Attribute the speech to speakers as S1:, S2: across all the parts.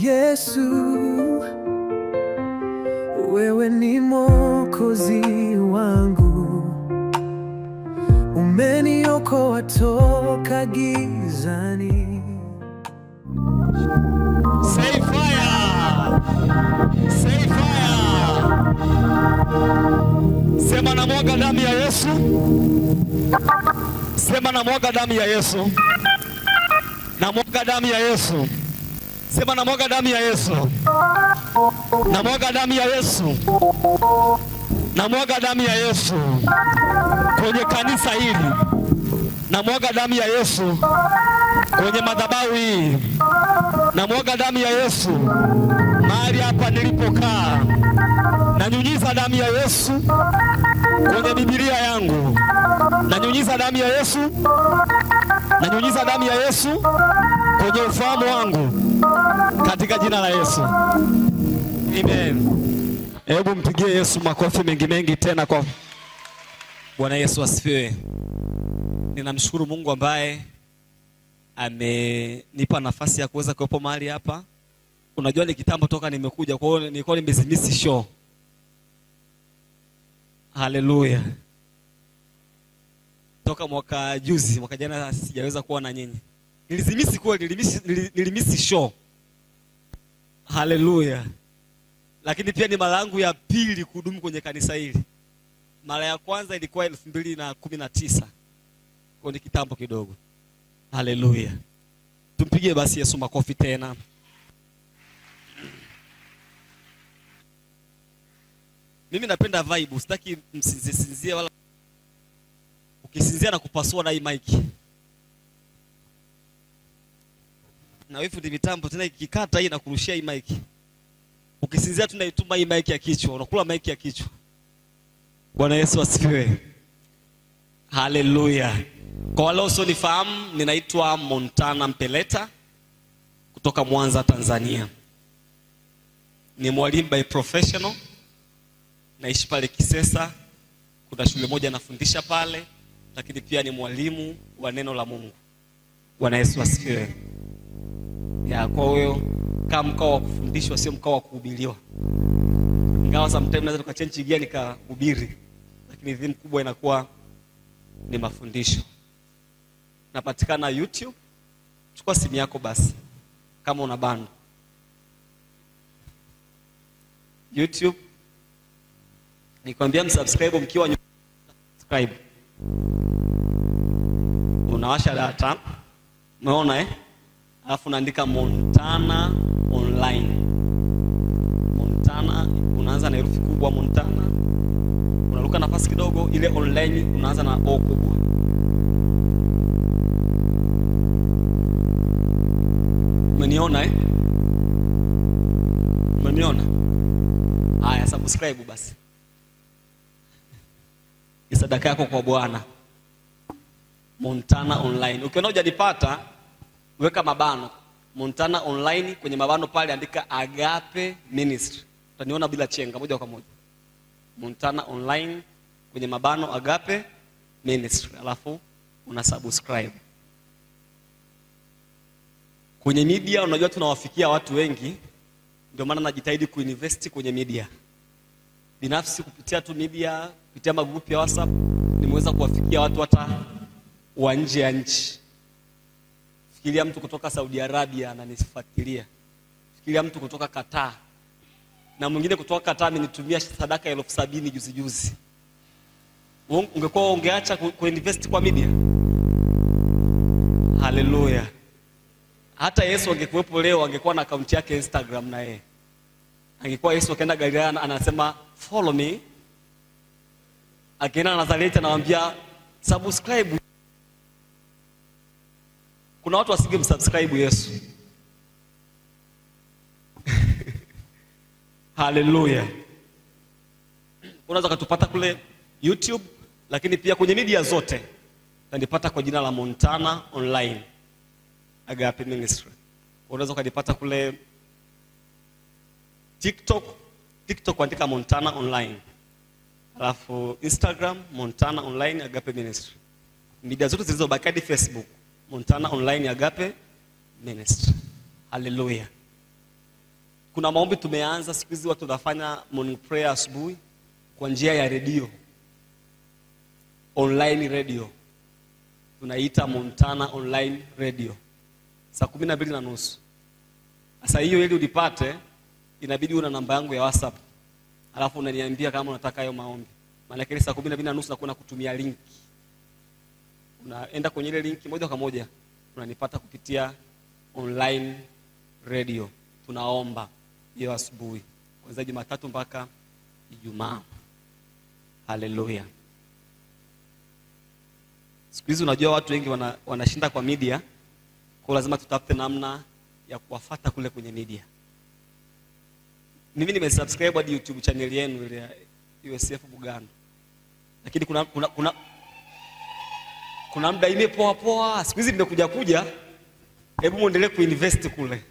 S1: Yesu, wewe ni Mwokozi wangu, umeniokoa toka gizani.
S2: Say fire! Say fire! Sema na mwaga damu ya Yesu. Sema na mwaga damu ya Yesu. Na mwaga damu ya Yesu. Sema na mwaga damu ya Yesu. Na mwaga damu ya Yesu. Na mwaga damu ya Yesu. Kwenye kanisa hili. Na mwaga damu ya Yesu. Kwenye madhabahu hii. Na mwaga damu ya Yesu. Mahali hapa nilipokaa. Nanyunyiza damu ya Yesu kwenye Biblia yangu. Nanyunyiza damu ya Yesu. Nanyunyiza damu ya Yesu kwenye ufahamu wangu, katika jina la Yesu. Amen. Hebu mpigie Yesu makofi mengi mengi tena kwa Bwana Yesu asifiwe. Ninamshukuru Mungu ambaye amenipa nafasi ya kuweza kuwepo mahali hapa. Unajua ni kitambo toka nimekuja, kwa hiyo nilikuwa nimezimisi show. Haleluya. Toka mwaka juzi, mwaka jana sijaweza kuwa na nyinyi. Nilizimisi kweli, nilimisi show. Haleluya. Lakini pia ni mara yangu ya pili kuhudumu kwenye kanisa hili. Mara ya kwanza ilikuwa 2019. Kwa ni kitambo kidogo. Haleluya. Tumpigie basi Yesu makofi tena. Mimi napenda vibe, sitaki msinzie wala ukisinzia na kupasua na hii mic. Na wewe fundi mitambo tena ikikata hii na kurushia hii mic. Ukisinzia tunaituma hii mic ya kichwa, unakula mic ya kichwa. Bwana Yesu asifiwe. Haleluya. Kwa wale wasionifahamu, ninaitwa Montana Mpeleta kutoka Mwanza, Tanzania. Ni mwalimu by professional. Naishi pale Kisesa. Kuna shule moja nafundisha pale, lakini pia ni mwalimu wa neno la Mungu. Bwana Yesu asifiwe. Ya, kwa hiyo kama mkao wa kufundishwa sio mkao wa kuhubiriwa. Ingawa sometimes naweza tukachange gear nikahubiri, lakini dhima kubwa inakuwa ni mafundisho. Napatikana YouTube. Chukua simu yako basi kama una bando. YouTube. Nikwambia msubscribe mkiwa nyumbani, subscribe. Unawasha data. Umeona eh? Alafu unaandika Montana Online. Montana unaanza na herufi kubwa Montana. Unaruka nafasi kidogo, ile online unaanza na O kubwa. Umeniona eh? Umeniona? Haya, subscribe basi. Ni sadaka yako kwa Bwana. Montana Online. Ukiona hujanipata, weka mabano Montana Online, kwenye mabano pale andika Agape Ministry. Utaniona bila chenga moja kwa moja. Montana Online kwenye mabano Agape Ministry. Alafu una subscribe. Kwenye media unajua tunawafikia watu wengi, ndio maana najitahidi kuinvest kwenye media. Binafsi kupitia tu media, kupitia magrupu ya WhatsApp nimeweza kuwafikia watu hata wa nje ya nchi. Fikiria mtu kutoka Saudi Arabia ananifuatilia. Fikiria mtu kutoka Qatar. Na mwingine kutoka Qatar amenitumia sadaka 70,000 juzi juzi. Ungekuwa ungeacha kuinvest kwa media? Haleluya. Hata Yesu angekuwepo leo angekuwa na account yake Instagram na yeye. Angekuwa Yesu akaenda Galilaya anasema follow me. Akienda Nazareti anawaambia subscribe. Kuna watu wasingemsubscribe Yesu. Haleluya. Unaweza kutupata kule YouTube, lakini pia kwenye media zote utanipata kwa jina la Montana Online Agape Ministry. Unaweza kunipata kule TikTok, TikTok andika Montana Online. Alafu Instagram Montana Online Agape Ministry. Media zote zilizobaki hadi Facebook Montana Online Agape Ministry. Haleluya. Kuna maombi tumeanza siku hizi, watu wanafanya morning prayer asubuhi kwa njia ya redio, online radio, tunaita Montana Online Radio, saa 12:30. Sasa hiyo ili ulipate inabidi una namba yangu ya WhatsApp, alafu unaniambia kama unataka hayo maombi. Maana ile saa 12:30 nakuwa nakutumia link. Unaenda kwenye ile link moja kwa moja unanipata kupitia online radio. Tunaomba hiyo asubuhi kuanzia Jumatatu mpaka Ijumaa. Haleluya. Siku hizi unajua watu wengi wanashinda kwa media, kwa lazima tutafute namna ya kuwafuata kule kwenye media. Mimi nimesubscribe hadi YouTube channel yenu ile ya USF Bugando. Lakini kuna muda imepoa poa, siku hizi nimekuja kuja, hebu muendelee kuinvest kule.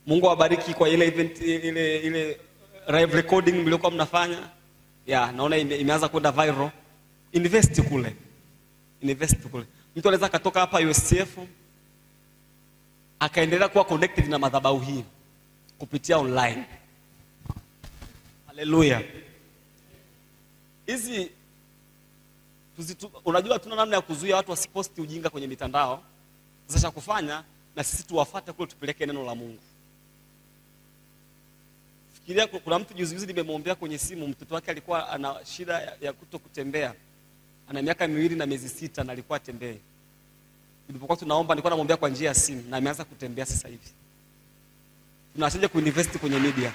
S2: Mungu awabariki kwa ile event, ile live recording mliokuwa mnafanya. Ya, naona imeanza kwenda viral. Invest kule. Invest kule. Mtu anaweza akatoka hapa USF akaendelea kuwa connected na madhabahu hii kupitia online. Haleluya. Hizi unajua tuna namna ya kuzuia watu wasiposti ujinga kwenye mitandao. Sasa cha kufanya na sisi tuwafuate kule, tupeleke neno la Mungu. Fikiria, kuna mtu juzi juzi nimemwombea kwenye simu, mtoto wake alikuwa ana shida ya kutokutembea. Ana miaka 2 na miezi 6 na alikuwa atembee. Nilipokuwa tunaomba nilikuwa namwombea kwa njia ya simu na ameanza kutembea sasa hivi. Tunaachaje kuinvest kwenye media?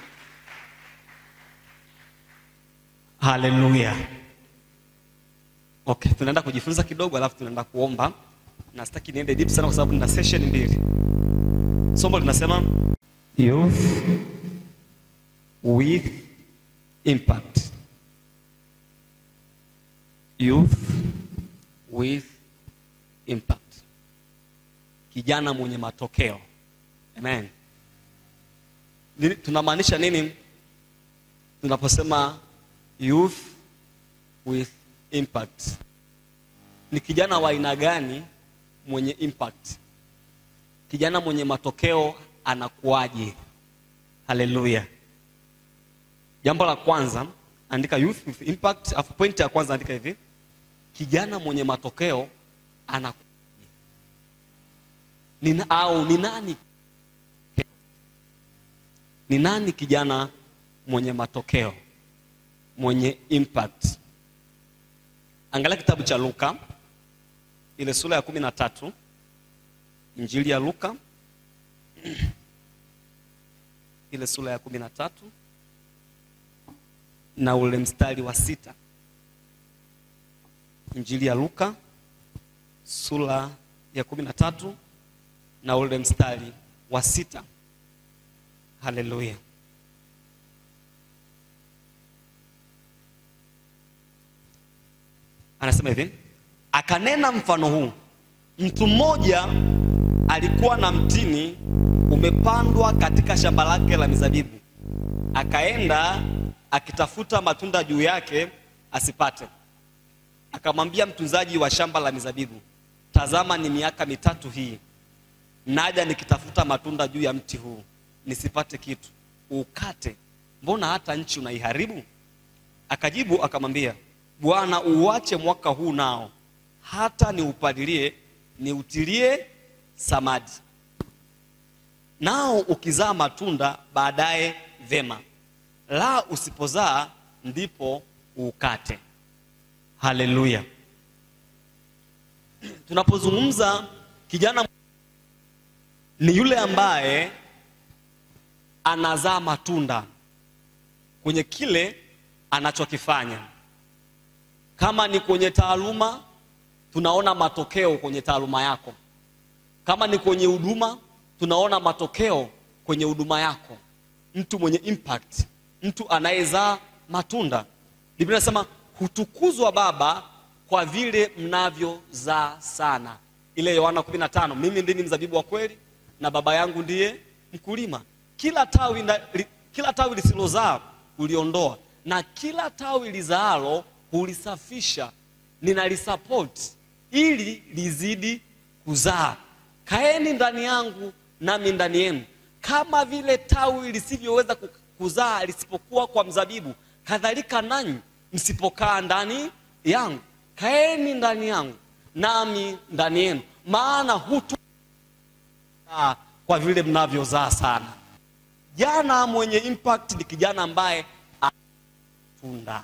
S2: Haleluya. Okay, tunaenda kujifunza kidogo alafu tunaenda kuomba. Na sitaki niende deep sana kwa sababu nina session 2. Somo linasema Youth with Impact. Youth with Impact. Kijana mwenye matokeo. Amen. Tunamaanisha nini tunaposema youth with impact? Ni kijana wa aina gani mwenye impact? Kijana mwenye matokeo anakuaje? Haleluya. Jambo la kwanza, andika youth with impact, afu point ya kwanza andika hivi: kijana mwenye matokeo anakuaje? Ni nani? Ni nani kijana mwenye matokeo, mwenye impact? Angalia kitabu cha Luka, ile sura ya 13, Injili ya Luka, ile sura ya 13 na ule mstari wa 6. Injili ya Luka sura ya 13 na ule mstari wa 6. Haleluya. Anasema hivi: akanena mfano huu, mtu mmoja alikuwa na mtini umepandwa katika shamba lake la mizabibu, akaenda akitafuta matunda juu yake asipate. Akamwambia mtunzaji wa shamba la mizabibu, tazama ni miaka 3 hii naja nikitafuta matunda juu ya mti huu nisipate kitu, ukate, mbona hata nchi unaiharibu? Akajibu akamwambia, Bwana, uache mwaka huu nao, hata niupalilie, niutilie samadi, nao ukizaa matunda baadaye vema, la usipozaa ndipo ukate. Haleluya. Tunapozungumza kijana ni yule ambaye anazaa matunda kwenye kile anachokifanya. Kama ni kwenye taaluma, tunaona matokeo kwenye taaluma yako. Kama ni kwenye huduma, tunaona matokeo kwenye huduma yako. Mtu mwenye impact, mtu anayezaa matunda. Biblia inasema hutukuzwa Baba kwa vile mnavyozaa sana. Ile Yohana 15, mimi ndimi mzabibu wa kweli na Baba yangu ndiye mkulima. Kila tawi lisilozaa uliondoa, na kila tawi lizaalo hulisafisha, ninalisupport ili lizidi kuzaa. Kaeni ndani yangu nami ndani yenu. Kama vile tawi lisivyoweza kuzaa lisipokuwa kwa mzabibu, kadhalika nanyi msipokaa ndani yangu. Kaeni ndani yangu, nami ndani yenu, maana hutu kwa vile mnavyozaa sana. Kijana mwenye impact ni kijana ambaye anatunda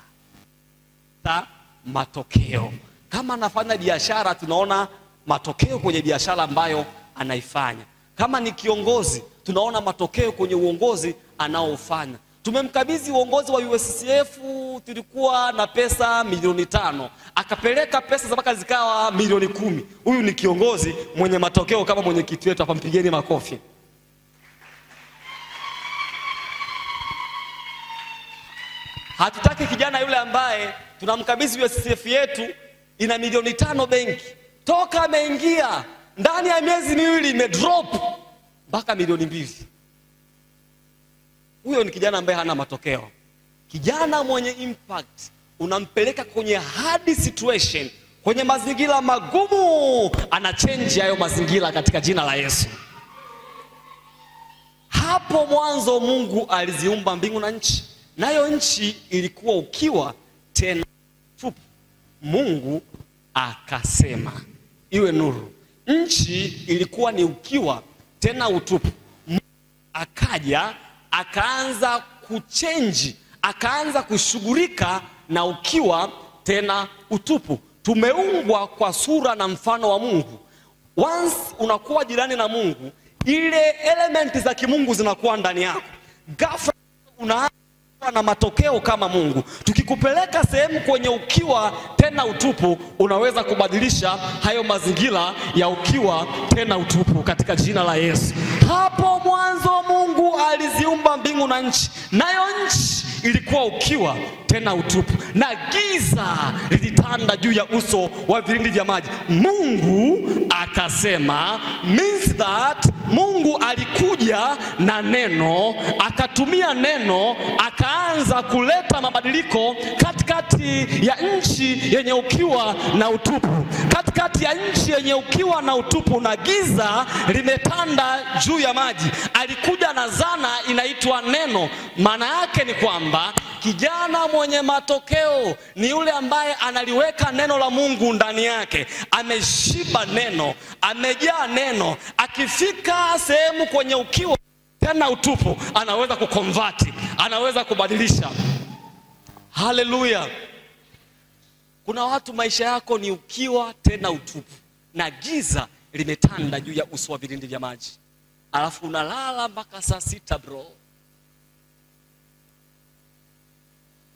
S2: matokeo. Kama anafanya biashara, tunaona matokeo kwenye biashara ambayo anaifanya. Kama ni kiongozi, tunaona matokeo kwenye uongozi anaofanya. Tumemkabidhi uongozi wa USCF, tulikuwa na pesa 5,000,000. Akapeleka pesa mpaka zikawa 10,000,000. Huyu ni kiongozi mwenye matokeo kama mwenyekiti wetu hapa, mpigeni makofi. Hatutaki kijana yule ambaye tunamkabidhi USCF yetu ina 5,000,000 benki. Toka ameingia ndani ya miezi miwili imedrop mpaka 2,000,000. Huyo ni kijana ambaye hana matokeo. Kijana mwenye impact unampeleka kwenye hard situation, kwenye mazingira magumu, ana change hayo mazingira katika jina la Yesu. Hapo mwanzo Mungu aliziumba mbingu na nchi, nayo nchi ilikuwa ukiwa tena tupu. Mungu akasema iwe nuru. Nchi ilikuwa ni ukiwa tena utupu. Mungu akaja akaanza kuchange, akaanza kushughulika na ukiwa tena utupu. Tumeumbwa kwa sura na mfano wa Mungu. Once unakuwa jirani na Mungu, ile elementi za kimungu zinakuwa ndani yako. Ghafla unaanza na matokeo kama Mungu. Tukikupeleka sehemu kwenye ukiwa tena utupu, unaweza kubadilisha hayo mazingira ya ukiwa tena utupu katika jina la Yesu. Hapo mwanzo Mungu aliziumba mbingu na nchi, nayo nchi ilikuwa ukiwa tena utupu, na giza lilitanda juu ya uso wa vilindi vya maji. Mungu akasema, means that Mungu alikuja na neno, akatumia neno, akaanza kuleta mabadiliko katikati ya nchi yenye ukiwa na utupu. Katikati ya nchi yenye ukiwa na utupu na giza limetanda juu ya maji, alikuja na zana inaitwa neno. Maana yake ni kwamba kijana mwenye matokeo ni yule ambaye analiweka neno la Mungu ndani yake. Ameshiba neno, amejaa neno. Akifika sehemu kwenye ukiwa tena utupu, anaweza kukonvert, anaweza kubadilisha. Haleluya. Kuna watu maisha yako ni ukiwa tena utupu, na giza limetanda juu ya uso wa vilindi vya maji. Alafu unalala mpaka saa 6 bro.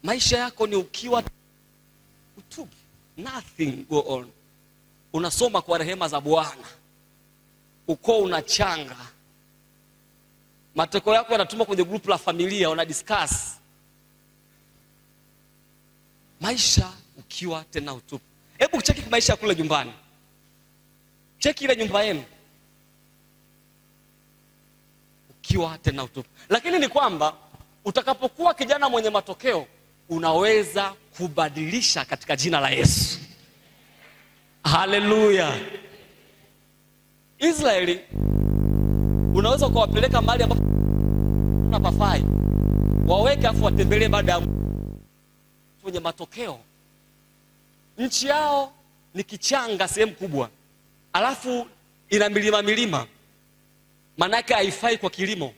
S2: Maisha yako ni ukiwa utupu. Nothing go on. Unasoma kwa rehema za Bwana. Ukoo unachanga. Matokeo yako yanatuma kwenye group la familia, wana discuss. Maisha ukiwa tena utupu. Hebu cheki maisha kule nyumbani. Cheki ile nyumba yenu. Ukiwa tena utupu. Lakini ni kwamba utakapokuwa kijana mwenye matokeo, unaweza kubadilisha katika jina la Yesu. Haleluya. Israeli unaweza kuwapeleka mahali ambapo unapafai, waweke afu watembelee baada ya kwenye matokeo. Nchi yao ni kichanga sehemu kubwa, alafu ina milima milima, manake haifai kwa kilimo,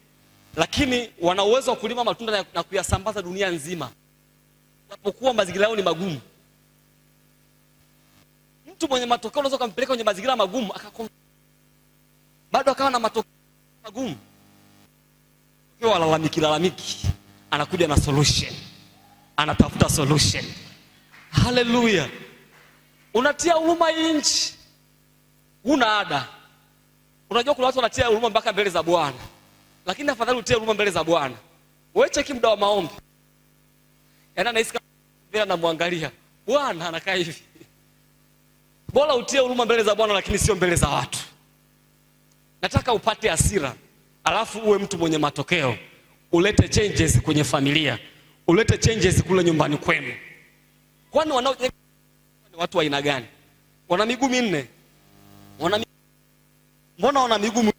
S2: lakini wana uwezo wa kulima matunda na kuyasambaza dunia nzima, japokuwa mazingira yao ni magumu. Mtu mwenye matokeo unaweza kumpeleka kwenye mazingira magumu bado akawa na matokeo magumu. Kwa lalamiki lalamiki, anakuja na solution, anatafuta solution. Haleluya. Unatia huruma hii nchi, huna ada. Unajua kuna watu wanatia huruma mpaka mbele za Bwana, lakini afadhali utie huruma mbele za Bwana. Wewe cheki muda wa maombi, yaani anahisi kama vile anamwangalia Bwana, anakaa hivi. Bora utie huruma mbele za Bwana, lakini sio mbele za watu. Nataka upate hasira, alafu uwe mtu mwenye matokeo. Ulete changes kwenye familia, ulete changes kule nyumbani kwenu. Kwani wanaojenga ni watu wa aina gani? Wana miguu minne. Mbona wana miguu minne?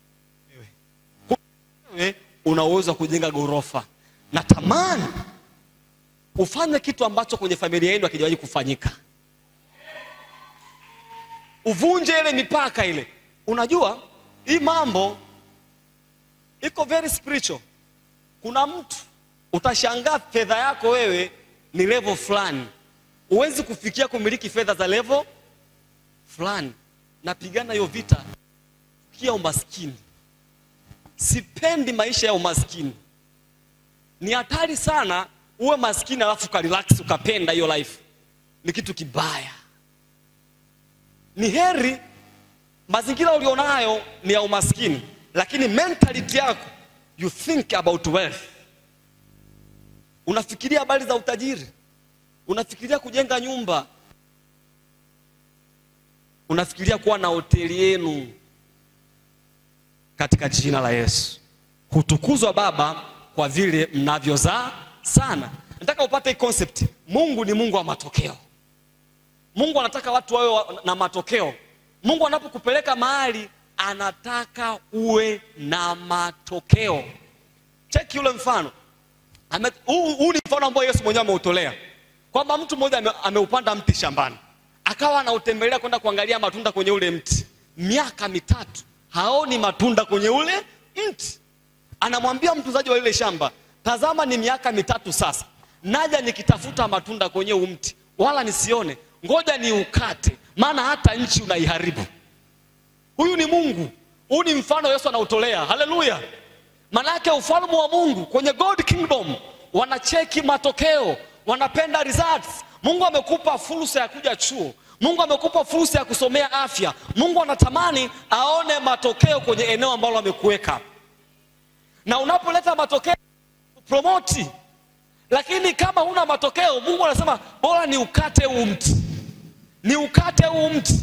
S2: Wewe Una uwezo wa kujenga ghorofa. Natamani ufanye kitu ambacho kwenye familia yenu hakijawahi kufanyika. Uvunje ile mipaka ile. Unajua hii mambo iko very spiritual. Kuna mtu utashangaa fedha yako wewe ni level fulani. Huwezi kufikia kumiliki fedha za level fulani. Napigana hiyo vita kia umaskini. Sipendi maisha ya umaskini. Ni hatari sana uwe maskini alafu ukarelax ukapenda hiyo life. Ni kitu kibaya. Ni heri mazingira ulionayo ni ya umaskini, lakini mentality yako you think about wealth. Unafikiria habari za utajiri. Unafikiria kujenga nyumba. Unafikiria kuwa na hoteli yenu. Katika jina la Yesu. Hutukuzwa Baba kwa vile mnavyozaa sana. Nataka upate hii concept. Mungu ni Mungu wa matokeo. Mungu anataka watu wawe na matokeo. Mungu anapokupeleka mahali anataka uwe na matokeo. Cheki yule mfano. Huu ni mfano ambao Yesu mwenyewe ameutolea. Kwamba mtu mmoja ameupanda mti shambani. Akawa anautembelea kwenda kuangalia matunda kwenye ule mti. Miaka 3 haoni matunda kwenye ule mti. Anamwambia mtunzaji wa ile shamba, tazama ni miaka 3 sasa. Naja nikitafuta matunda kwenye huu mti, wala nisione. Ngoja niukate, maana hata nchi unaiharibu. Huyu ni Mungu. Huu ni mfano Yesu anautolea. Haleluya. Manake ufalme wa Mungu kwenye God Kingdom wanacheki matokeo, wanapenda results. Mungu amekupa fursa ya kuja chuo. Mungu amekupa fursa ya kusomea afya. Mungu anatamani aone matokeo kwenye eneo ambalo amekuweka. Na unapoleta matokeo promote. Lakini kama huna matokeo, Mungu anasema bora ni ukate huu mti. Ni ukate huu mti.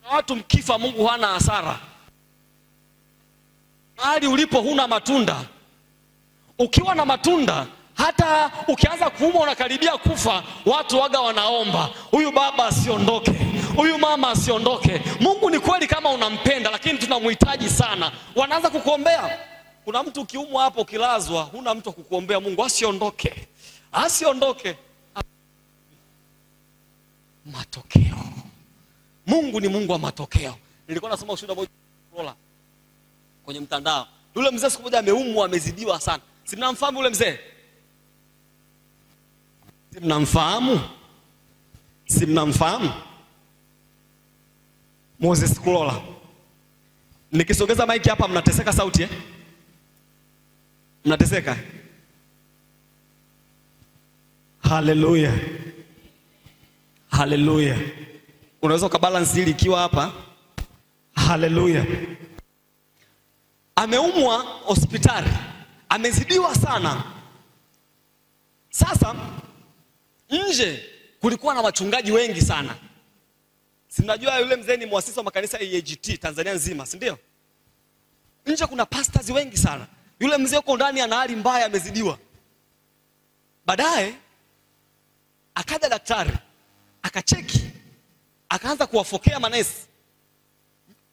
S2: Kuna watu mkifa Mungu hana hasara. Mahali ulipo huna matunda. Ukiwa na matunda, hata ukianza kuumwa unakaribia kufa, watu waga wanaomba, huyu baba asiondoke, huyu mama asiondoke. Mungu ni kweli kama unampenda, lakini tunamhitaji sana. Wanaanza kukuombea. Kuna mtu ukiumwa hapo ukilazwa, huna mtu kukuombea Mungu asiondoke. Asiondoke. Matokeo. Mungu ni Mungu wa matokeo. Nilikuwa nasoma ushuhuda mmoja kwenye mtandao. Yule mzee siku moja ameumwa, amezidiwa sana. Si mnamfahamu yule mzee? Si mnamfahamu? Si mnamfahamu? Moses Kulola. Nikisogeza mic hapa mnateseka sauti eh? Mnateseka? Hallelujah. Hallelujah. Unaweza ukabalance hili ikiwa hapa. Hallelujah. Ameumwa hospitali. Amezidiwa sana. Sasa nje kulikuwa na wachungaji wengi sana. Si mnajua yule mzee ni muasisi wa makanisa ya EAGT Tanzania nzima, si ndio? Nje kuna pastors wengi sana. Yule mzee yuko ndani ana hali mbaya, amezidiwa. Baadaye akaja daktari, akacheki, akaanza kuwafokea manesi.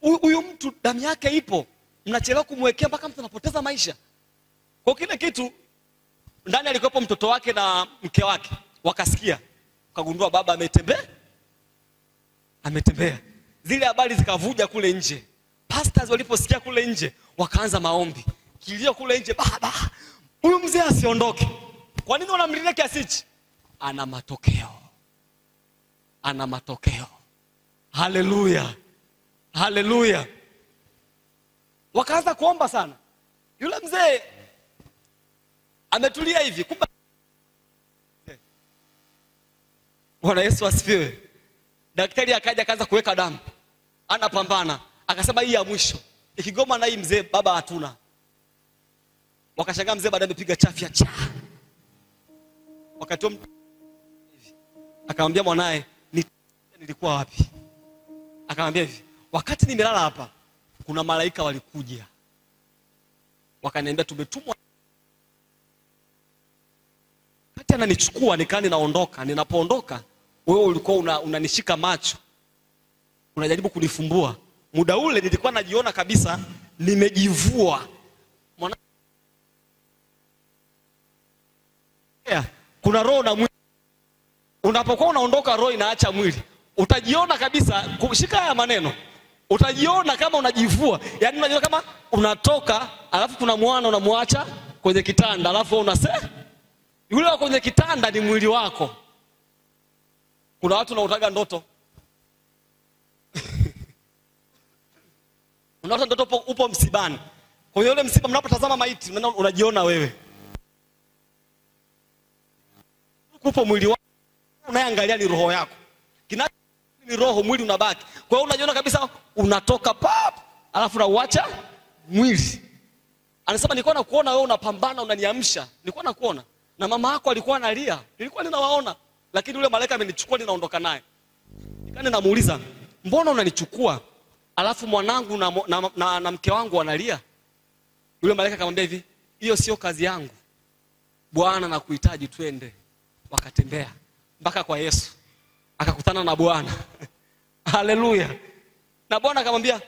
S2: Huyu mtu damu yake ipo, mnachelewa kumwekea mpaka mtu anapoteza maisha. Kwa kile kitu ndani alikuwepo mtoto wake na mke wake, wakasikia, wakagundua baba ametembea. Ametembea. Zile habari zikavuja kule nje. Pastors waliposikia kule nje, wakaanza maombi. Kilio kule nje, baba, huyu mzee asiondoke. Kwa nini wanamlilia kiasi hichi? Ana matokeo. Ana matokeo. Haleluya. Haleluya. Wakaanza kuomba sana. Yule mzee ametulia hivi, kumbe. Bwana Yesu asifiwe. Daktari akaja akaanza kuweka damu. Anapambana. Akasema hii ya mwisho. Ikigoma na hii mzee baba hatuna. Wakashangaa mzee baadaye amepiga chafya cha. Wakati hivi akamwambia mwanae, nilikuwa wapi? Akamwambia hivi, wakati nimelala hapa kuna malaika walikuja. Wakaniambia tumetumwa. Wakati ananichukua nikani naondoka, ninapoondoka wewe ulikuwa unanishika macho. Unajaribu kunifumbua. Muda ule nilikuwa najiona kabisa nimejivua. Kuna roho na mwili. Unapokuwa unaondoka roho inaacha mwili. Utajiona kabisa, shika haya maneno. Utajiona kama unajivua. Yaani unajiona kama unatoka, alafu kuna mwana unamwacha kwenye kitanda, alafu unasema yule wa kwenye kitanda ni mwili wako. Kuna watu wanaotaga ndoto. Unaota ndoto upo msibani. Kwa hiyo yule msiba mnapotazama maiti unajiona wewe. Upo mwili wako, unaangalia ni roho yako. Kinacho ni roho, mwili unabaki. Kwa hiyo unajiona kabisa unatoka pap, alafu unauacha mwili. Anasema nilikuwa nakuona wewe unapambana, unaniamsha. Nilikuwa nakuona. Na mama yako alikuwa analia. Nilikuwa ninawaona. Lakini yule malaika amenichukua, ninaondoka naye. Nikani namuuliza, mbona unanichukua? Alafu mwanangu na mke wangu wanalia. Yule malaika akamwambia hivi, hiyo sio kazi yangu. Bwana nakuhitaji, twende. Wakatembea mpaka kwa Yesu. Akakutana na Bwana. Haleluya. Na Bwana akamwambia,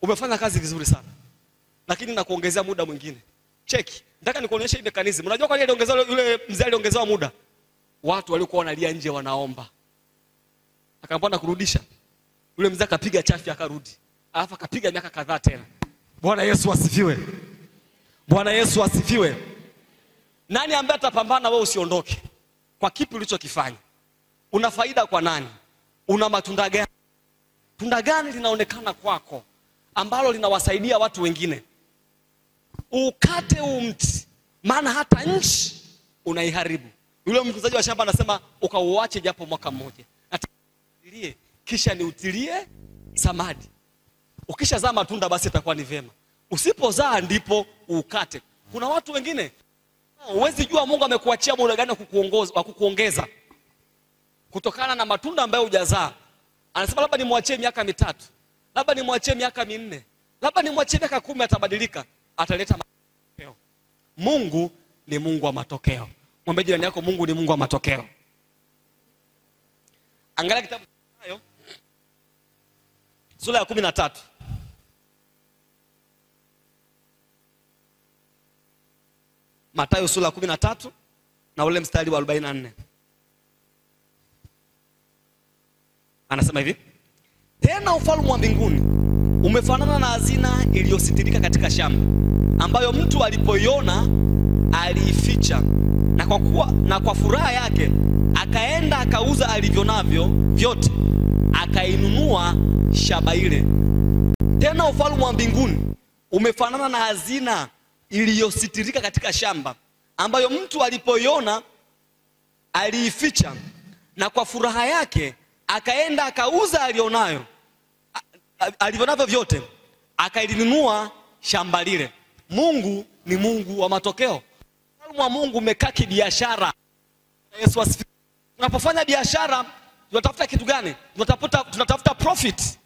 S2: umefanya kazi vizuri sana, lakini nakuongezea muda mwingine. Cheki, nataka nikuonyeshe hii mechanism. Unajua kwa nini aliongezewa yule mzee aliongezewa muda? Watu walikuwa wanalia nje wanaomba. Akamwambia nakurudisha. Yule mzee akapiga chafi akarudi. Alafu akapiga miaka kadhaa tena. Bwana Yesu asifiwe. Bwana Yesu asifiwe. Nani ambaye atapambana wewe usiondoke? Kwa kipi ulichokifanya? Una faida kwa nani? Una matunda gani? Tunda gani linaonekana kwako ambalo linawasaidia watu wengine? Ukate huu mti, maana hata nchi unaiharibu. Yule mtunzaji wa shamba anasema ukauache japo mwaka mmoja, atilie kisha niutilie samadi. Ukishazaa matunda basi itakuwa ni vyema. Usipozaa ndipo ukate. Kuna watu wengine huwezi jua Mungu amekuachia muda gani kukuongoza, wa kukuongeza kutokana na matunda ambayo hujazaa. Anasema labda nimwachie miaka 3, labda nimwachie miaka 4, labda nimwachie miaka 10, atabadilika, ataleta matokeo. Mungu ni Mungu wa matokeo. Mwambie jirani yako, Mungu ni Mungu wa matokeo. Angalia kitabu cha Mathayo sura ya 13. Mathayo sura ya 13 na ule mstari wa 44. Anasema hivi: tena ufalme wa mbinguni umefanana na hazina iliyositirika katika shamba, ambayo mtu alipoiona aliificha, na kwa furaha yake akaenda akauza alivyonavyo vyote, akainunua shamba ile. Tena ufalme wa mbinguni umefanana na hazina iliyositirika katika shamba, ambayo mtu alipoiona aliificha, na kwa furaha yake akaenda akauza alivyonavyo vyote, akailinunua shamba lile. Mungu ni Mungu wa matokeo. Ufalme wa Mungu umekaa kibiashara. Yesu asifiwe. Tunapofanya biashara tunatafuta kitu gani? Tunatafuta profit.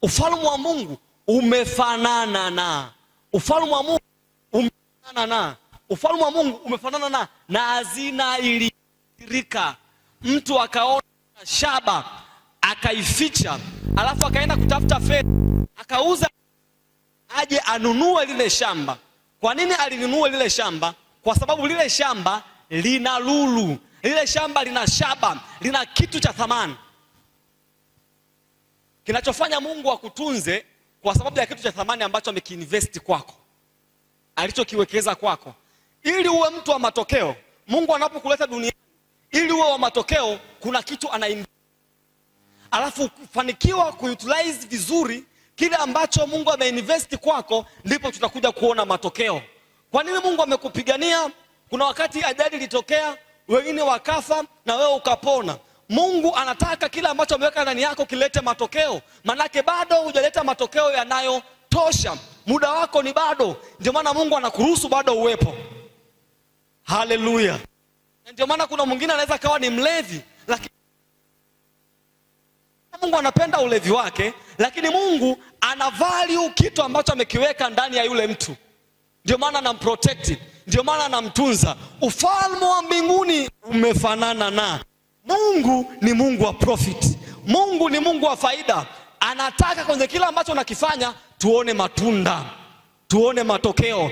S2: Ufalme wa Mungu umefanana na ufalme wa Mungu umefanana na ufalme wa Mungu umefanana na hazina iliyosirika. Mtu akaona shaba akaificha, alafu akaenda kutafuta fedha akauza aje anunue lile shamba. Kwa nini alinunua lile shamba? Kwa sababu lile shamba lina lulu, lile shamba lina shaba, lina kitu cha thamani. Kinachofanya Mungu akutunze kwa sababu ya kitu cha thamani ambacho amekiinvest kwako, alichokiwekeza kwako. Ili uwe mtu wa matokeo, Mungu anapokuleta duniani ili uwe wa matokeo, kuna kitu anainvest. Alafu kufanikiwa kuutilize vizuri kile ambacho Mungu ameinvest kwako, ndipo tutakuja kuona matokeo. Kwa nini Mungu amekupigania? Kuna wakati ajali ilitokea, wengine wakafa na wewe ukapona. Mungu anataka kile ambacho ameweka ndani yako kilete matokeo. Manake bado hujaleta matokeo yanayotosha. Muda wako ni bado. Ndio maana Mungu anakuruhusu bado uwepo. Haleluya. Ndio maana kuna mwingine anaweza kawa ni mlevi, lakini Mungu anapenda ulevi wake, lakini Mungu ana value kitu ambacho amekiweka ndani ya yule mtu. Ndio maana anamprotect, ndio maana anamtunza. Ufalme wa mbinguni umefanana na Mungu ni Mungu wa profit. Mungu ni Mungu wa faida. Anataka kwenye kila ambacho unakifanya tuone matunda, tuone matokeo.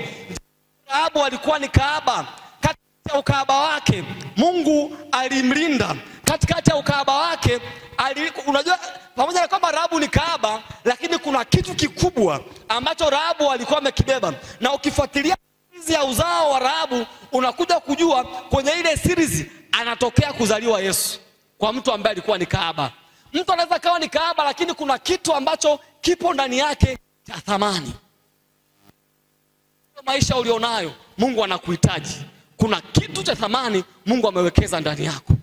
S2: Rahabu alikuwa ni kahaba. Katika ukahaba wake Mungu alimlinda. Katikati ya ukahaba wake unajua, pamoja na kwamba Rahabu ni kahaba, lakini kuna kitu kikubwa ambacho Rahabu alikuwa amekibeba. Na ukifuatilia series ya uzao wa Rahabu unakuja kujua kwenye ile series anatokea kuzaliwa Yesu kwa mtu ambaye alikuwa ni kahaba. Mtu anaweza kawa ni kahaba, lakini kuna kitu ambacho kipo ndani yake cha thamani. Maisha ulionayo, Mungu anakuhitaji. Kuna kitu cha thamani Mungu amewekeza ndani yako.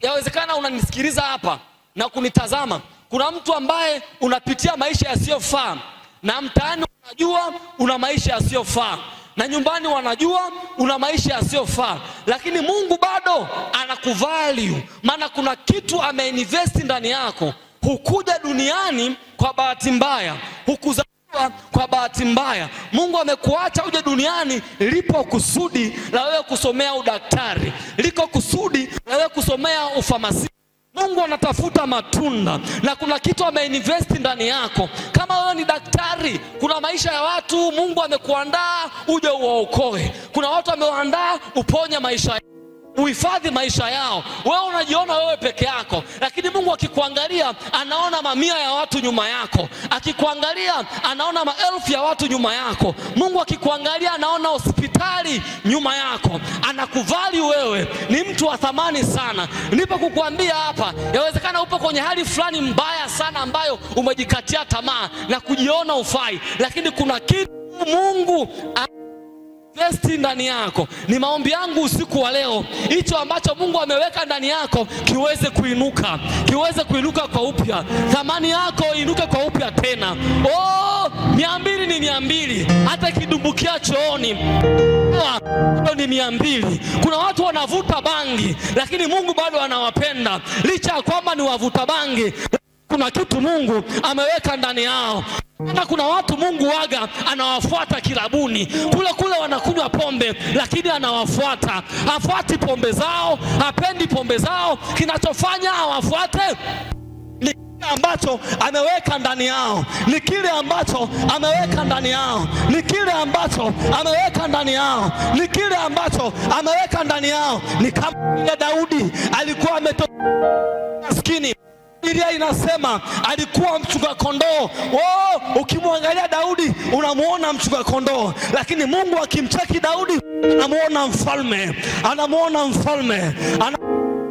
S2: Yawezekana unanisikiliza hapa na kunitazama, kuna mtu ambaye unapitia maisha yasiyofaa, na mtaani unajua una maisha yasiyofaa, na nyumbani wanajua una maisha yasiyofaa, lakini Mungu bado anakuvalue, maana kuna kitu ameinvest ndani yako. Hukuja duniani kwa bahati mbaya, hukuzaliwa kwa bahati mbaya. Mungu amekuacha uje duniani, lipo kusudi la wewe kusomea udaktari, liko kusudi la wewe kusomea ufamasia. Mungu anatafuta matunda na kuna kitu ameinvest ndani yako. Kama wewe ni daktari, kuna maisha ya watu Mungu amekuandaa uje uwaokoe. Kuna watu amewaandaa uponye maisha yao, uhifadhi maisha yao. Wewe unajiona wewe peke yako, lakini Mungu akikuangalia anaona mamia ya watu nyuma yako. Akikuangalia anaona maelfu ya watu nyuma yako. Mungu akikuangalia anaona hospitali nyuma yako. Anakuvali wewe, ni mtu wa thamani sana. Nipo kukuambia hapa, yawezekana upo kwenye hali fulani mbaya sana ambayo umejikatia tamaa na kujiona ufai, lakini kuna kitu Mungu invest ndani yako. Ni maombi yangu usiku wa leo, hicho ambacho Mungu ameweka ndani yako kiweze kuinuka, kiweze kuinuka kwa upya. Thamani yako inuke kwa upya tena. Oh, 200 ni 200, hata ikidumbukia chooni ni 200. Kuna watu wanavuta bangi, lakini Mungu bado anawapenda licha ya kwamba ni wavuta bangi. Kuna kitu Mungu ameweka ndani yao. Na kuna watu Mungu waga anawafuata kilabuni, kule kule wanakunywa pombe, lakini anawafuata. Hafuati pombe zao, hapendi pombe zao. Kinachofanya awafuate ni kile ambacho ameweka ndani yao, ni kile ambacho ameweka ndani yao, ni kile ambacho ameweka ndani yao, ni kile ambacho ameweka ndani yao. Ni kama vile Daudi alikuwa ametoka maskini. Biblia inasema alikuwa mchunga kondoo. Oh, ukimwangalia Daudi unamuona mchunga kondoo, lakini Mungu akimcheki Daudi anamuona mfalme, anamuona mfalme,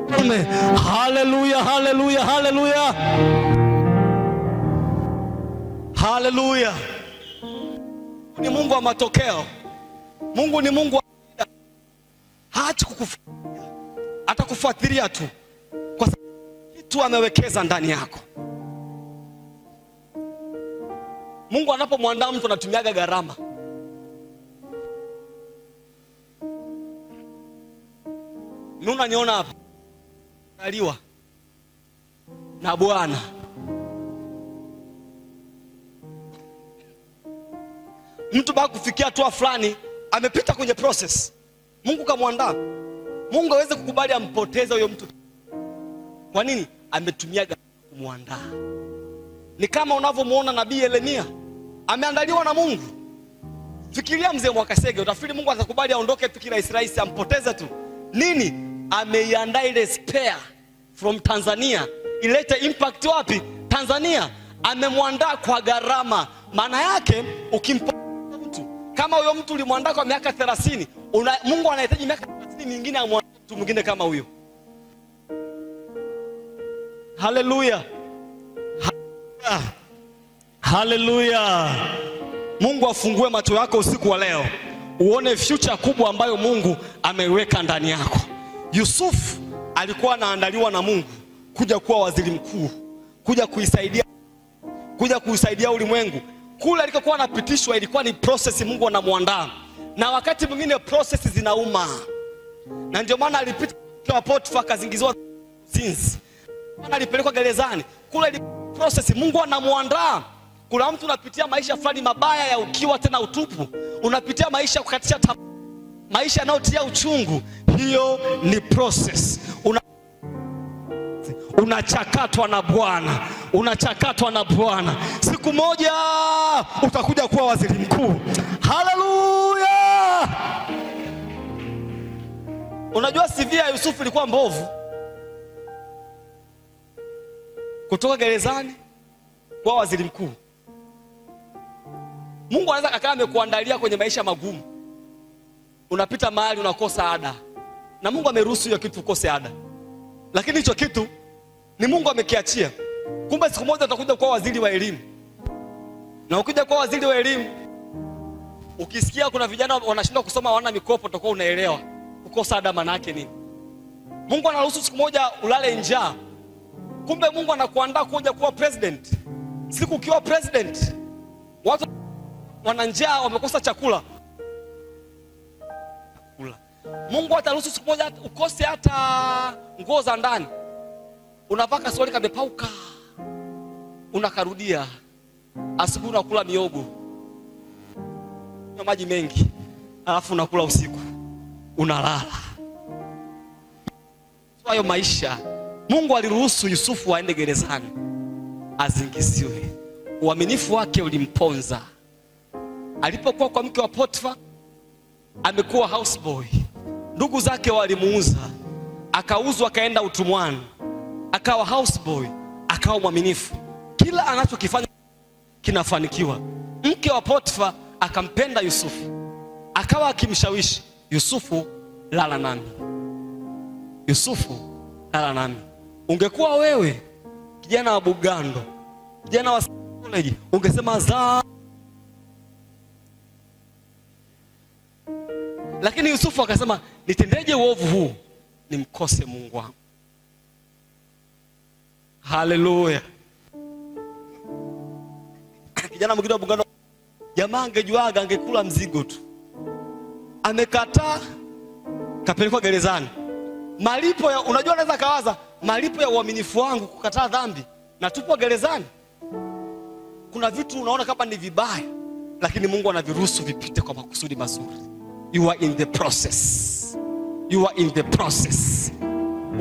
S2: mfalme. Haleluya, haleluya, haleluya, haleluya. Ni Mungu wa matokeo. Mungu ni Mungu wa haachi kukufuatilia, atakufuatilia tu kwa kitu amewekeza ndani yako. Mungu anapomwandaa mtu anatumiaga gharama. Mimi unaniona hapa, aliwa na Bwana. Mtu baada kufikia hatua fulani amepita kwenye process, Mungu kamwandaa. Mungu hawezi kukubali ampoteze huyo mtu. Kwa nini? Ametumia kumwandaa. Ni kama unavyomuona nabii Yeremia, ameandaliwa na Mungu. Fikiria mzee Mwakasege, utafikiri Mungu atakubali aondoke tu kirahisi rahisi ampoteze tu? Nini? Ameiandaa ile spare from Tanzania ilete impact wapi? Tanzania. Amemwandaa kwa gharama. Maana yake ukimpoteza mtu kama huyo mtu ulimwandaa kwa miaka 30, Mungu anahitaji miaka 30 mingine amwandae mtu mwingine kama huyo. Haleluya. Haleluya. Mungu afungue macho yako usiku wa leo, uone future kubwa ambayo Mungu ameiweka ndani yako. Yusuf alikuwa anaandaliwa na Mungu kuja kuwa waziri mkuu, kuja kuisaidia, kuja kuisaidia ulimwengu. Kule alikokuwa anapitishwa ilikuwa ni process Mungu anamuandaa. Na wakati mwingine process zinauma. Na ndio maana alipita kwa Potifa akazingiziwa zinzi. Maana alipelekwa gerezani. Kule ilikuwa process Mungu anamuandaa. Kuna mtu unapitia maisha fulani mabaya ya ukiwa tena utupu. Unapitia maisha ya kukatisha tamaa, maisha yanayotia uchungu. Hiyo ni process. Unachakatwa na Bwana, unachakatwa na Bwana. Siku moja utakuja kuwa waziri mkuu. Haleluya! Unajua CV ya Yusufu ilikuwa mbovu. Kutoka gerezani kuwa waziri mkuu. Mungu anaweza akawa amekuandalia kwenye maisha magumu. Unapita mahali unakosa ada. Na Mungu ameruhusu hiyo kitu ukose ada. Lakini hicho kitu ni Mungu amekiachia. Kumbe siku moja utakuja kuwa waziri wa elimu. Na ukija kuwa waziri wa elimu, ukisikia kuna vijana wanashindwa kusoma hawana mikopo, utakuwa unaelewa kukosa ada maana yake nini. Mungu anaruhusu siku moja ulale njaa. Kumbe Mungu anakuandaa kuja kuwa president. Siku ukiwa president, watu wana njaa, wamekosa chakula. Mungu ataruhusu siku moja ukose hata nguo za ndani. Unavaa kasuali kamepauka, unakarudia. Asubuhi unakula miogo na maji mengi, alafu unakula usiku, unalala. Hayo maisha. Mungu aliruhusu Yusufu aende gerezani azingiziwe. Uaminifu wake ulimponza. Alipokuwa kwa mke wa Potifa, amekuwa houseboy. Ndugu zake walimuuza, akauzwa akaenda utumwani, akawa houseboy, akawa mwaminifu. Kila anachokifanya kinafanikiwa. Mke wa Potifa akampenda Yusufu, akawa akimshawishi, Yusufu lala nami, Yusufu lala nami. Ungekuwa wewe kijana wa Bugando, kijana wa college, ungesema za. Lakini Yusufu akasema, nitendeje uovu huu nimkose Mungu wangu? Haleluya. Kijana mwingine wa Bugando, jamaa angejuaga angekula mzigo tu. Amekataa, kapelekwa gerezani. Malipo ya, unajua naweza kawaza, malipo ya uaminifu wangu kukataa dhambi na tupo gerezani. Kuna vitu unaona kama ni vibaya, lakini Mungu anaviruhusu vipite kwa makusudi mazuri. You are in the process. You are in the process.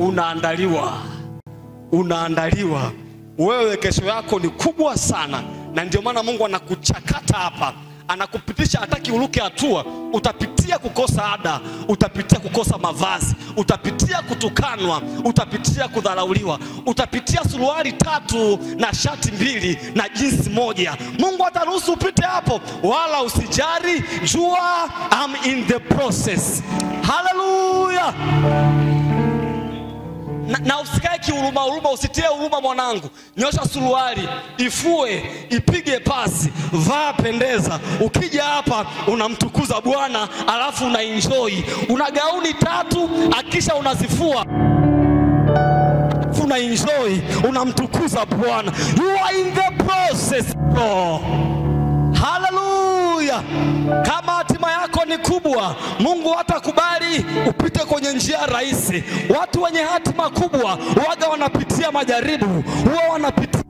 S2: Unaandaliwa. Unaandaliwa. Wewe kesho yako ni kubwa sana. Na ndio maana Mungu anakuchakata hapa. Anakupitisha, hataki uruke hatua. Utapitia kukosa ada, utapitia kukosa mavazi, utapitia kutukanwa, utapitia kudharauliwa, utapitia suruali 3 na shati 2 na jinsi 1. Mungu ataruhusu upite hapo, wala usijari, jua I'm in the process. Hallelujah. Na usikae kihuruma huruma, usitie huruma mwanangu. Nyosha suruali, ifue, ipige pasi, vaa pendeza. Ukija hapa unamtukuza Bwana, alafu una enjoy. Una gauni 3, akisha unazifua, una enjoy, unamtukuza Bwana. You are in the process, bro. Hallelujah. Kama hatima yako ni kubwa, Mungu hatakubali upite kwenye njia rahisi. Watu wenye hatima kubwa waga wanapitia majaribu, huwa wanapitia,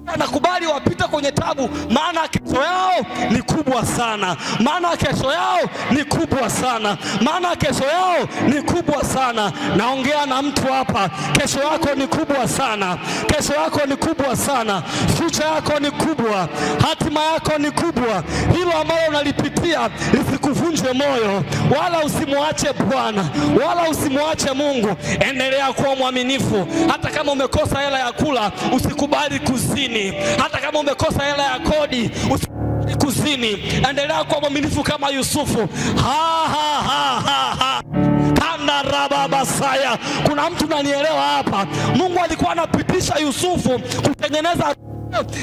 S2: wanakubali wapite kwenye tabu, maana kesho yao ni kubwa sana. Maana kesho yao ni kubwa sana. Maana kesho yao ni kubwa sana. Naongea na mtu hapa, kesho yako ni kubwa sana. Kesho yako ni kubwa sana. Future yako ni kubwa. Hatima yako ni kubwa. Hilo ambalo unalipitia lisikuvunje moyo, wala usimwache Bwana, wala usimwache Mungu. Endelea kuwa mwaminifu. Hata kama umekosa hela ya kula, usikubali kuzini. Hata kama umekosa hela ya kodi, usikubali kuzini. Endelea kuwa mwaminifu kama Yusufu. Ha ha ha ha ha. Kanda rababasaya. Kuna mtu unanielewa hapa? Mungu alikuwa anapitisha Yusufu kutengeneza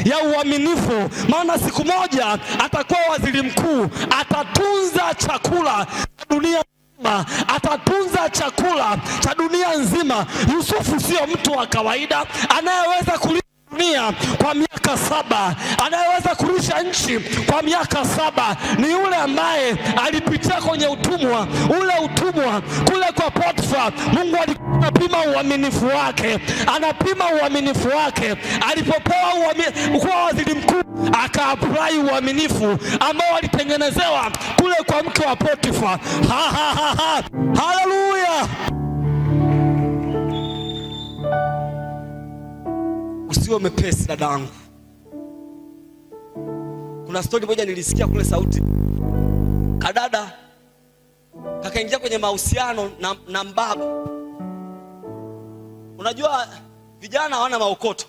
S2: ya uaminifu, maana siku moja atakuwa waziri mkuu, atatunza chakula dunia nzima, atatunza chakula cha dunia nzima. Yusufu sio mtu wa kawaida anayeweza kulisha dunia kwa miaka 7, anayeweza kulisha nchi kwa miaka 7. Ni yule ambaye alipitia kwenye utumwa, ule utumwa kule kwa Potifa. Mungu alikuwa anapima uaminifu wake, anapima uaminifu wake. Alipopewa kuwa waziri mkuu, akaapply uaminifu ambao alitengenezewa kule kwa mke wa Potifa. Ha ha ha ha. Hallelujah. Usiwe mepesi dadangu. Kuna story moja nilisikia kule Sauti. Kadada kakaingia kwenye mahusiano na mbaba. Unajua vijana hawana maokoto.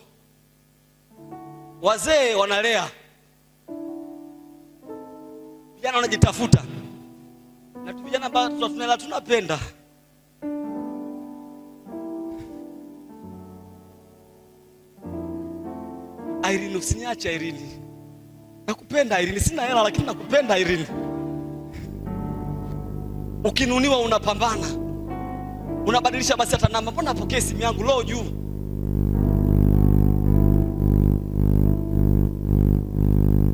S2: Wazee wanalea. Vijana wanajitafuta. Na vijana ambao tunalea tunapenda. Irene, usiniache Irene. Nakupenda Irene, sina hela lakini nakupenda Irene. Ukinuniwa unapambana. Unabadilisha basi hata namba. Mbona apokee simu yangu low juu?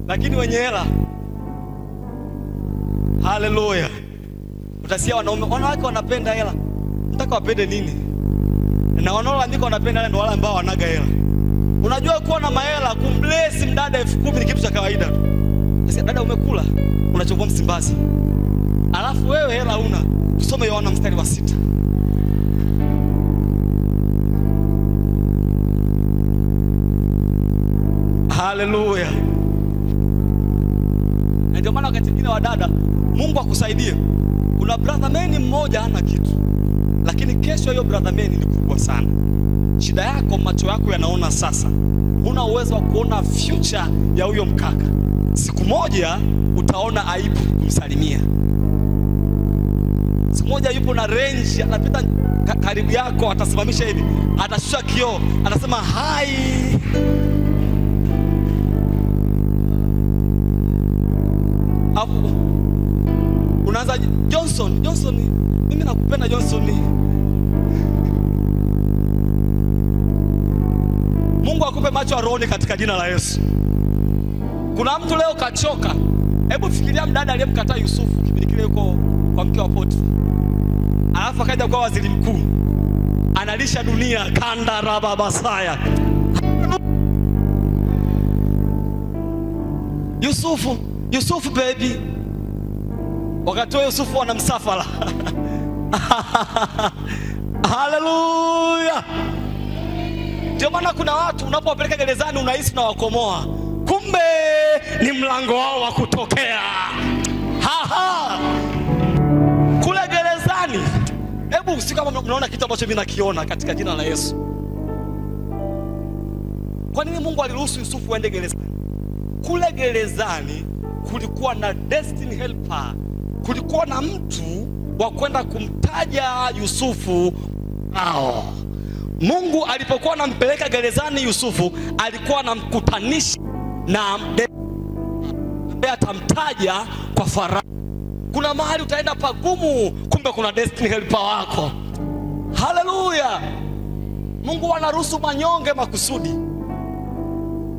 S2: Lakini wenye hela, haleluya, utasikia wanaume, wanawake wanapenda hela. Nataka wapende nini? Na wanaolalamika wanapenda hela ndio wale ambao wanaga hela. Unajua kuwa na mahela kumbless mdada 10,000 ni kitu cha kawaida tu. Sasa dada umekula, unachukua Msimbazi. Alafu wewe hela una. Tusome Yohana mstari wa 6. Haleluya. Na ndio maana wakati mwingine wa dada, Mungu akusaidie. Kuna brother man mmoja hana kitu. Lakini kesho hiyo brother man ni kubwa sana. Shida yako, macho yako yanaona sasa. Huna uwezo wa kuona future ya huyo mkaka. Siku moja utaona aibu kumsalimia. Siku moja yupo na range, anapita karibu yako, atasimamisha hivi, atashusha kioo, atasema hi. Afu unaanza Johnson, Johnson, mimi nakupenda Johnson. Mungu akupe macho ya rohoni katika jina la Yesu. Kuna mtu leo kachoka. Hebu fikiria mdada aliyemkataa Yusufu kipindi kile yuko kwa mke wa Potifa. Alafu akaja kwa waziri mkuu. Analisha dunia kanda rababasaya. Yusufu, Yusufu baby. Wakati wa Yusufu ana msafara. Haleluya. Ndio maana kuna watu unapowapeleka gerezani unahisi na wakomoa. Kumbe ni mlango wao wa kutokea. Ha ha. Kule gerezani. Hebu si kama mnaona kitu ambacho mimi nakiona katika jina la Yesu. Kwa nini Mungu aliruhusu Yusufu aende gerezani? Kule gerezani kulikuwa na destiny helper. Kulikuwa na mtu wa kwenda kumtaja Yusufu. Ao. Mungu alipokuwa anampeleka gerezani Yusufu, alikuwa anamkutanisha na ambaye atamtaja kwa Farao. Kuna mahali utaenda pagumu, kumbe kuna destiny helper wako. Haleluya. Mungu anaruhusu manyonge makusudi.